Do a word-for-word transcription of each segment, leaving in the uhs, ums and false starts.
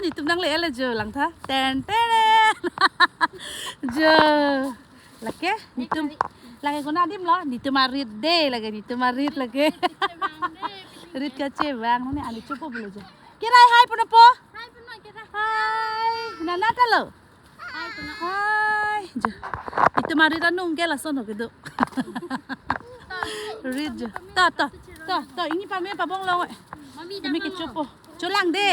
Itum nangle-et lo jo langtha. Ten ten. Jo. Lake, netum. Lake konat adim lo, netum arit de, lake netum arit lake. Rit kachevang, ne ani chopo pulo jo. Kirai hai puno po. Hai puno kirai. Hai. Nana ta lo. Hai puno. Hai. Jo. Netum arit anung ke lason ho kedo. Rit jo. To, to, to, to, ini pame pabong lo. Mami, mami ke chopo. Cholang de.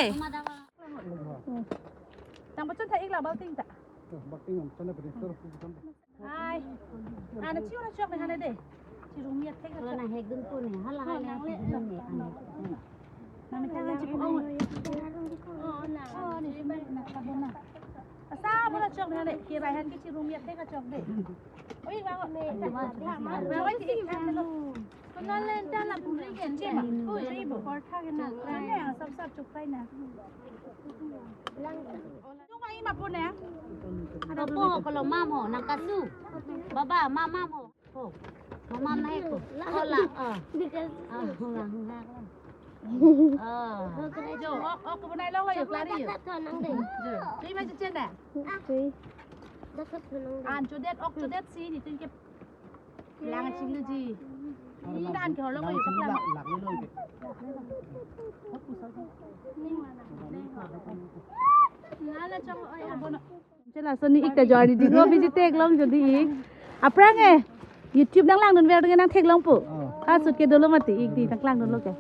Tang pachun tha ik la balting ta. Balting am chana pede sir pu kan. Hai. Ana chiu na chok ne hane de. Chiru miat thek na chok. Hala hek dun pu ne. Hala hek dun pu ne. Ana. Na me thang chipu ong. Oh na. Oh ni na sabon na. Asa bola chok ne hane. Kirai han ke chiru miat thek na chok de. Oi ba. Ba oi ti. Kono lenta la puri ke chema. Ui, ui, bo. Portha ke na. Ane, sap sap chupai na. Tung ai ma pun ya. Ada po kalau mam ho, nang kasu. Baba, mam mam ho. Ho. Mam mam na ko. Hola, ah. Ah, hola, hola. Ah. Jo, ok, ok, ko bunai long lo yo, klari yo. Jo, tui ma chichen na. Tui. An chodet, ok chodet si, netum ke Lang chinglu ji. Ni dan ke holo ko lang chinglu lang. Lang ni lo ke. Nala chong oi abono. Chela soni ik ta jor di di go biji theklong jo di ik. Aphrang eh. YouTube nang langdun ver dengan nang theklong po. Oh. Asut ke dolo mati ik di nang langdun lo ke.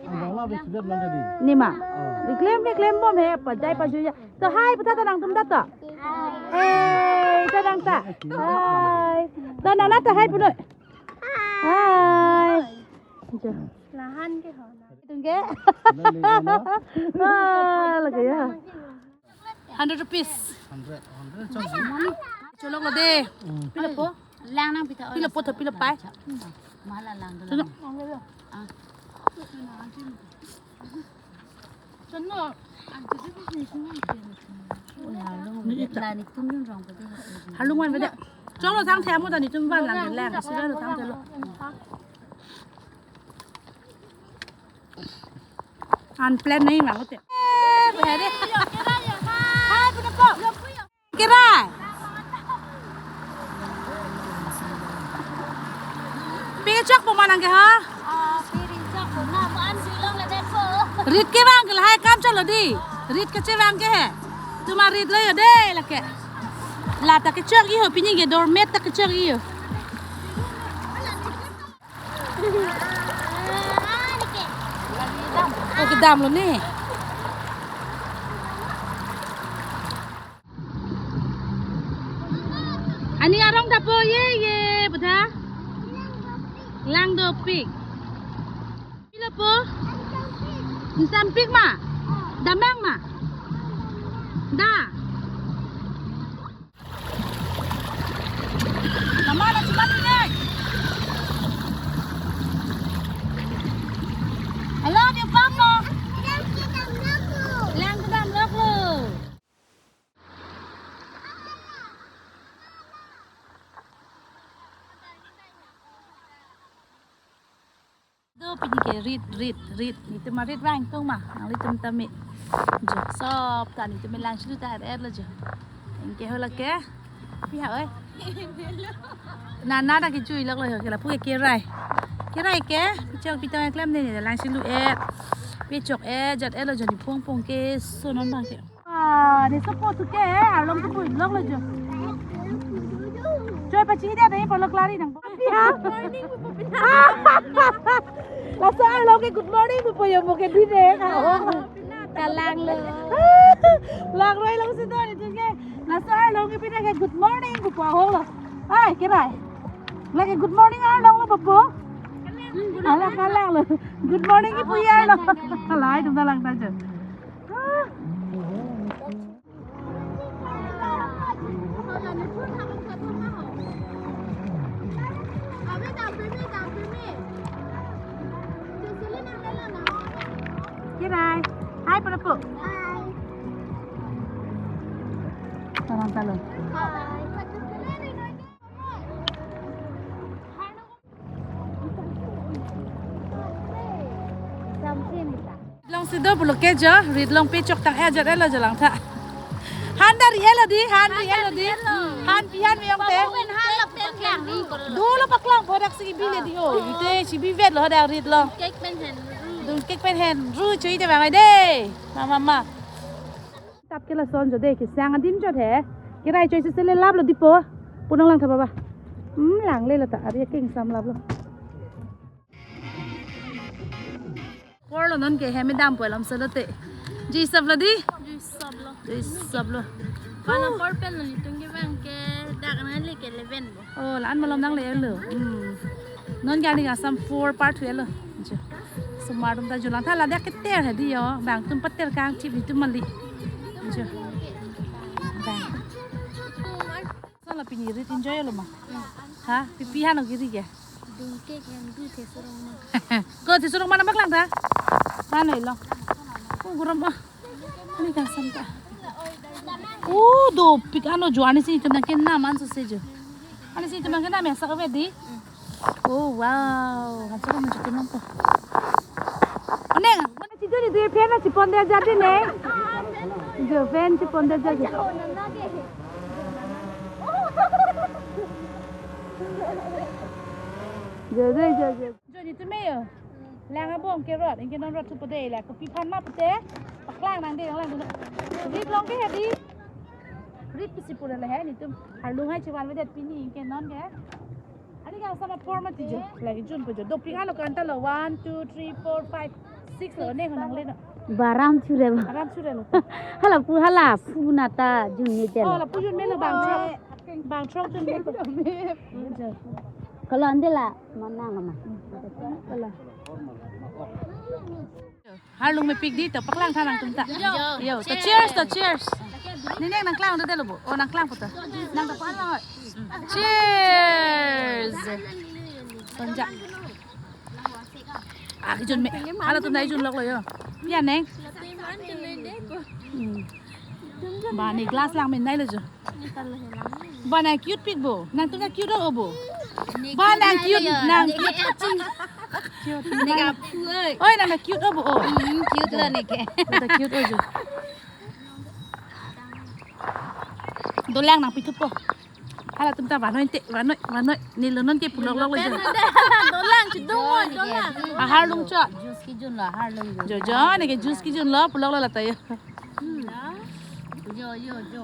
Ang mama be sudah belum jadi. Ni ma. Oh. Diklem diklem bom he pajai pajuja. To hai puta ta nangtum ta to. Hai. Eh, ta nang ta. Hai. Ta nana ta hai puno. Hai. Jo. Lahan ke ho. Tung ke. Ah, lagi ya. Hundred rupees. Hundred, hundred. Cholok lo de. Pilo po? Lang nang pita. Pilo po to, pilo pai. Mahala lang dulu. Ah. Halung wan beda. Cholo sang themu ta netum van lang lang. Sila lo sang thelo. An plan nahi mang te. Eh, bhai re. Hai, puno po. Kirai. Pi chok po ma nang ke ha? Ah, pi ri chok po na, mo an si long le det po. Rit kevang ke lahai kam cholo di. Rit kachevang ke he. Tuma rit lo yo de lake. La ta kechok i ho pini ke doormat ta kechok i ho. Oh, kedam lo ne. Ani arong ta po ye ye, butha. Langdopik. Pilo po? Insampik ma? Damang ma? Da. Mama na cuma ni. Hello, dia papa. Lang kedam lok lo. Do pini ke rit, rit, rit. Netum arit vang tung ma, nanglitum tame. Jo, sop ta netum lang silu ta er lo jo. Anke hola ke. Pi ha oi. Nana ta kechui lok lo ke lapu ke kirai. Kirai ke, pi chok pi tong klem ne ne lang silu er. Pi chok er, jat er lo jo ni pung pung ke sonon bang ke. Ah, ni sopo tu ke, arlong tu pui lok lo jo. Choi pachi dia dei polo klari nang. Morning, Pupu Pina. Laso arlong ke good morning, Pupu yo mo ke di de. Kalang lo. Lang roi long si do ni tu ke. Laso arlong ke pina ke good morning, Pupu ahong lo. Ai, kirai. Lake good morning arlong lo, Pupu. Ala kalang lo. Good morning, Ipu ya lo. Kalai tum ta lang ta jo. Kirai. Hai, Panapo. Hai. Salam, salam. Hai. Samsin ta. Long Do pulo ke jo, rit longpi chok tang-e ajat-et lo jo langtha. Han ta ri-et lo dei, han ri-et lo dei. Han pi han meyong te. Pen han lo paklang. Dolo paklang bodak si bile dei o. Ite si bivet lo dak rit long. Cake pen hen ru. Dun cake pen hen ru chui te bang dei. Ma ma ma. Tap ke lason jo dei, kesang adim jo the. Kerai choi si sele lap lo dei po. Pu nanglang tha baba. Hmm, langle lo ta. Ari ke ingsam lap lo. Por lo non ke hem dam po lam solo te. Juice sap lo dei? Juice sap lo. Juice sap lo. Pala por pen lo netum ke bang ke dak na le ke leven bo. Oh, la-an malom nangle lo. Hmm. Non ke ani ka sam four part hu lo. Jo. Osomar atum ta jo langtha ladak ke ter he dei jo. Bang atum pater kangthip netum mali. Jo. Bang. Sala pini rit enjoy lo ma. Ha, pi pi han lo kiri ke. Dun cake hen ru the surong ma. Ko the surong ma nang paklang ta? Ano ilo. Ko guram ah. Ani kangsam ta. Oh, dopik ano jo, ani si itum nang kenam anso se jo. Ani si itum nang kenam ya sa ave dei. Oh wow, han surong ma jo kenam ta. Neng, mane si jo ni dui fan na chipon de ajat dei ne. Jo fan chipon de ajat. Jo, jo, jo, jo. Jo netum me jo. Lang abong ke rot, anke non rot thupo dei la. Kopi aphan ma pute. Paklang nang dei, lang dei. Rit long ke he dei. Rit pisi pura le he netum. Arlung hai chivan vedet pini anke non ke. Ani kangsam apor ma ti jo. Lagi jun po jo. Dopik halo kan ta lo. One, two, three, four, five, six lo ne honang le no. Baram chure ba. Aram chure lo. Hala pu hala pu na ta jun ne jelo. Oh, la pu jun me lo bang throk. Bang throk jun me lo. Jo. Kalau ande la manang ma. Kalau. Arlung mepik dei to, paklang tha nangtum ta. Jo. Jo, to cheers, to cheers. Ni neng nangklang dei lo bo. Oh, nangklang po to. Nang ta pan lo. Cheers. Tonja. Ah, kejun me. Halatum dei jun lok lo jo. Pi an neng. Hmm. Ba ne glass lang men nai lo jo. Ba nang cute pik bo. Nangtum nang cute o bo. Ba nang cute, nang cute. Cute. Oi, nang cute o bo o. Hmm, cute lo ne ke. Nang cute o jo. Dolang nangpi thupo. Halatum ta vanoi te, vanoi, vanoi. Nilo non ke pulok lok lo jo. Dolang, chedong, dolang. Ahar lung chot. Juice kejun lo, ahar lung. Jo, jo, ne ke juice kejun lo, pulok lo la ta jo. Jo, jo, jo.